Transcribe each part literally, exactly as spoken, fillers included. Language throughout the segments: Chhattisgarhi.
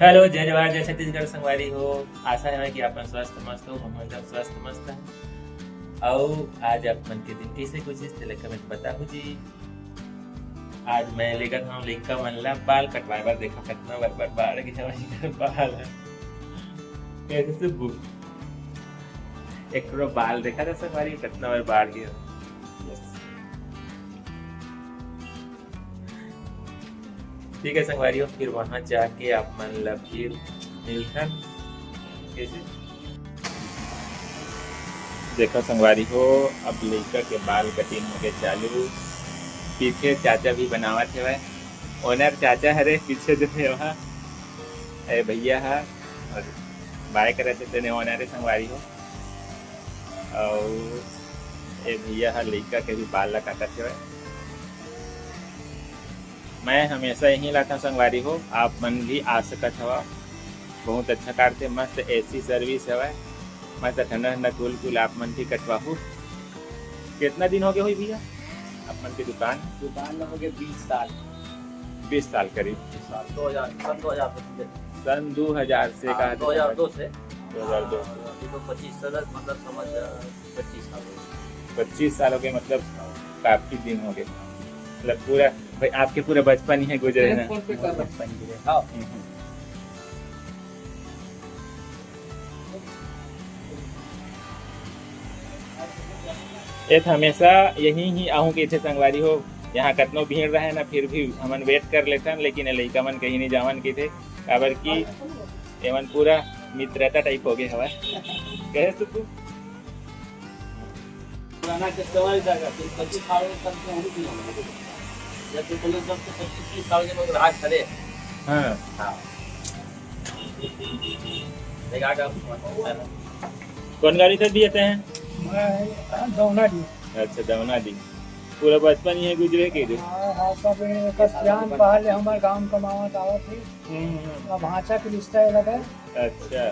Hello, जय जोहार, जय छत्तीसगढ़ संगवारी हो। आशा है कि आप मन स्वस्थ मस्त हो, हम मन सब स्वस्थ मस्त हैं। अउ आज आप मन के दिन कैसे गुजरिस, तेला comment बताहू जी। आज मैं लेगत हंव लइका मन ला बाल कटवाए बर। देखा कतना बर, बर बाढ़ गे हवय इकर बाल ह। कैसे से बु-, एकरो बाल देखा था संगवारी, कतना बर बाढ़ गे हवय। Yes। ठीक है संगवारी हो, फिर वहां जाके आप मन ला फिर मिलथन। कैसे? देखो संगवारी हो, अब लइका के बाल cutting होगे चालू। पीछे चाचा भी बनावत हेवय, owner चाचा हरे पीछे जो हे वहाँ, ए भैया हा, और बाय करत हे तेने owner हे संगवारी हो। अउ ए भैया हा लइका के भी बाल ला काटत हेवय। मैं हमेशा यहीं लाथंव संगवारी हो, आप मन भी आ सकत हवा। बहुत अच्छा काटथे, मस्त AC service हवय, मस्त ठंडा ठंडा cool cool, आप मन भी कटवाहू। कितना दिन हो गए होई भैया आप मन के दुकान? दुकान में हो गए बीस साल। बीस साल करीब। बीस साल, दो हजार, सन दो हजार से। सन दो हजार से हाँ, कहा था दो हजार दो से। दो हजार दो से। अभी तो पच्चीस साल, मतलब समझ, पच्चीस साल हो गए। पच्चीस साल हो गए, मतलब काफी दिन हो गए। मतलब पूरा, भाई, आपके पूरा बचपन ही है गुजरे ना। फोन पे कर रहा हूँ। बचपन गुजरे। हाँ। हम्म, हम्म। ए त हमेशा यहीं ही आहूं कहिथे संगवारी हो। यहाँ कतनो भीड़ रहे ना, फिर भी हमन wait कर लेथन, लेकिन ए लइका मन कहीं नहीं जावन कहिथे, काबर कि एमन पूरा मित्रता type हो गए हवय। कहे तो तू? पुराना customer ही था, फिर पच्चीस साल में कम से कम नहीं होगा। जब तो बोले, तब तो पच्चीस तीस साल के लोग ग्राहक खड़े हैं। हाँ। हाँ। देखा क्या? कौन गाड़ी से भी आते हैं? मैं दौना दी। अच्छा, दौना दी। पूरा बचपन यहीं गुजरे के रे? हाँ, हाँ, सब ये कस्यान पहले हमारे गांव कमावत आवत थे। हम्म, हम्म। अब भांचा के रिश्ता ये लगा। अच्छा।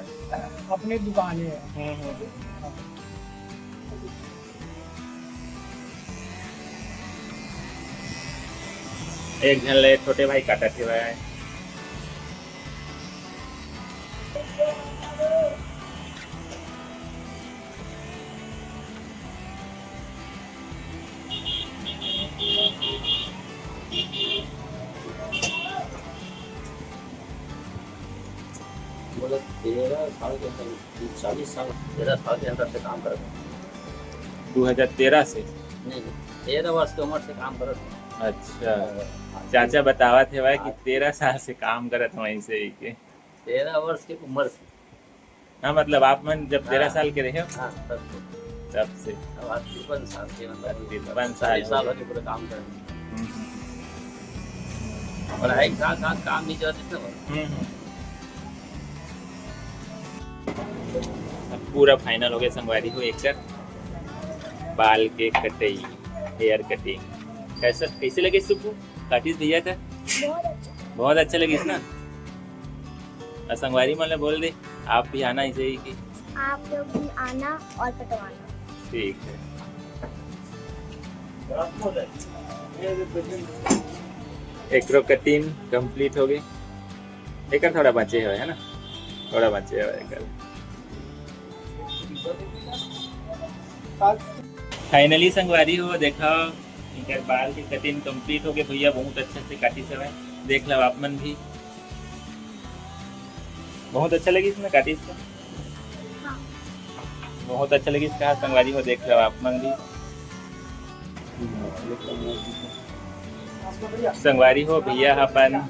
अपनी दुकान है। हम्म, हम्म। एक झन ले छोटे भाई काटत हेवय। बोला, तेरह साल के अंदर, चालीस साल, तेरह साल के अंदर से काम करत हूँ। दो हज़ार तेरह से? नहीं, तेरह वर्ष की उम्र से काम करत हूँ। अच्छा। हाँ। चाचा बतावत हेवय कि हाँ। तेरह साल से काम करत हवय ऐसे ही के। तेरह वर्ष की उम्र से। हाँ, मतलब आप मन जब तेरह हाँ। साल के रहे हो? हाँ, तब से। तब से। अब आज तिरपन साल के, मतलब, आज तिरपन साल चालीस साल हो हो गए। गए पूरे काम करने। हम्म, हम्म। पढ़ाई के साथ साथ काम भी चलत हे ना। हम्म, हम्म। अब पूरा final हो गया संगवारी हो, एक बाल के कटई, hair cutting। कैसा, कैसे लगे सुब्बू? काटिस भैया था? बहुत अच्छा। बहुत अच्छा लगिस ना? अउ संगवारी मन ले बोल दे, आप भी आना ऐसे ही कि आप लोग भी आना और कटवाना। ठीक है। एकरो cutting complete हो गई। एकर थोड़ा बचे हुए है ना, थोड़ा बचे हुए एकर। Finally संगवारी हो, देखा, इनकर बाल के cutting complete हो गए। भैया बहुत अच्छा से काटिस हवय, देख लो आप मन भी। बहुत अच्छा लगिस ना काटिस का? हाँ। बहुत अच्छा लगिस कहा संगवारी हो, देख लो आप मन भी। संगवारी हो, भैया अपन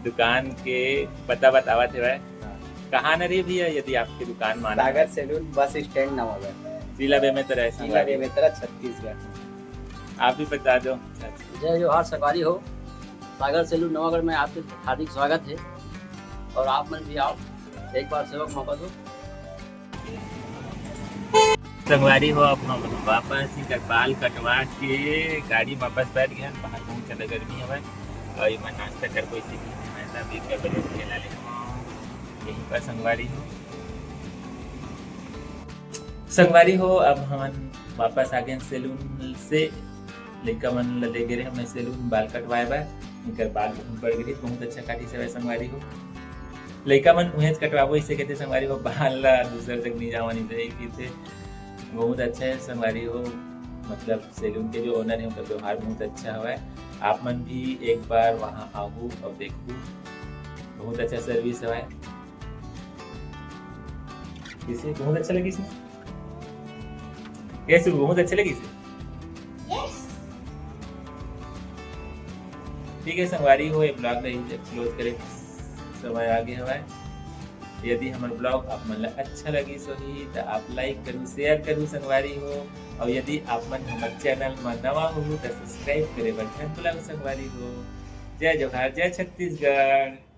दुकान के पता बतावत हेवय। हाँ। कहाँ न रही भैया, यदि आपके दुकान माना सागर है? Saloon, bus stand Navagarh. जिला बेमेतरा है जिला संगवारी। बेमेतरा, छत्तीसगढ़। आप भी बता दो। जय जोहार संगवारी हो, सागर Saloon नवागढ़ में आपके हार्दिक स्वागत है और आप मन भी आओ, एक बार सेवा का मौका दो। संगवारी हो, अब हम वापस इनकर बाल कटवा के गाड़ी में वापस बैठ गए हैं। बाहर बहुत ज्यादा गर्मी हवय और ये मैं नाश्ता कर कोई सीखी मैं भी क्या बजे के ला ले यहीं पर संगवारी हो। संगवारी हो, अब हमन वापस आ गए saloon से। लइका मन ल ले गे रहे हमन saloon बाल कटवाए बर। इनकर बाल बहुत बढ़ गए, बहुत अच्छा काटी से संगवारी हो। लइका मन उहेंच कटवाबो, इसे कहते संगवारी हो, बाल ला दूसर तक नहीं जावा नहीं जाए, फिर से बहुत अच्छा है संगवारी हो। मतलब सैलून के जो ओनर है, उनका व्यवहार बहुत अच्छा हवय। आप मन भी एक बार वहाँ आहू और देखू, बहुत अच्छा सर्विस हवय। किसे बहुत अच्छा लगी इसमें? कैसे बहुत अच्छा लगी इसे? यस। ठीक है संगवारी हो, ये ब्लॉग ला यहीं क्लोज करे, समय आगे हवय। यदि हमर ब्लॉग आप मन ला अच्छा लगी सोही, तो आप लाइक करू, शेयर करू संगवारी हो। और यदि आप मन हमर चैनल में नवा हो, तो सब्सक्राइब करे बर झन भुलाओ संगवारी हो। जय जोहार, जय छत्तीसगढ़।